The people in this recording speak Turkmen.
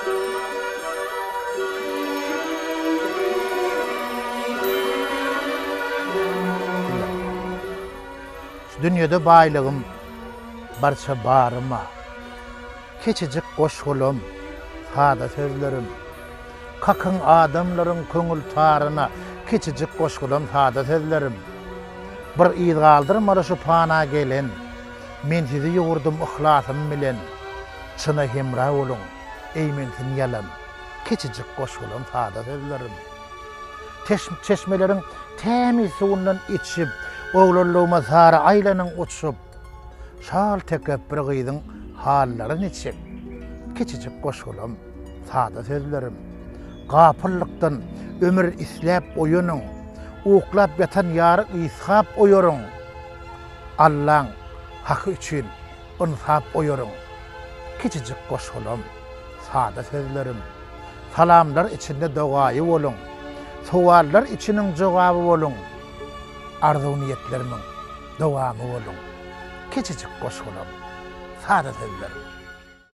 Şu dünýede baýlygym barça baryma. Kiçijik goşgulam, sada sözlerim. Kakyň adamlaryň köňül taryna, Kiçijik goşgulam, sada sözlerim. Bir yz galdyrmaly şu pana gelen, Men sizi ýugurdym yhlasym bilen. Çyna hemra boluň, eýmensin ýalan, Kiçijik goşgulam, sada sözlerim. Çeşmeleriň tämiz suwundan içip, Oglanlygyma sary aýlanyň uçup. Şal tekepbir gyzyň hallary niçik? Kiçijik goşgulam, sada sözlerim. Gapyllykdan ömür isläp oýanyň, Uklap ýatan ýary ysgap oýaryň. Allaň haky üçin ynsap oýaryň. Kiçijik goşgulam, sada sözlerim. Salamlar içinde dogaýy boluň. Sowallar içiniň jogaby boluň. Arzuw-niýetlerimiň dowamy boluň. Kiçijik goşgulam, sada sözlerim.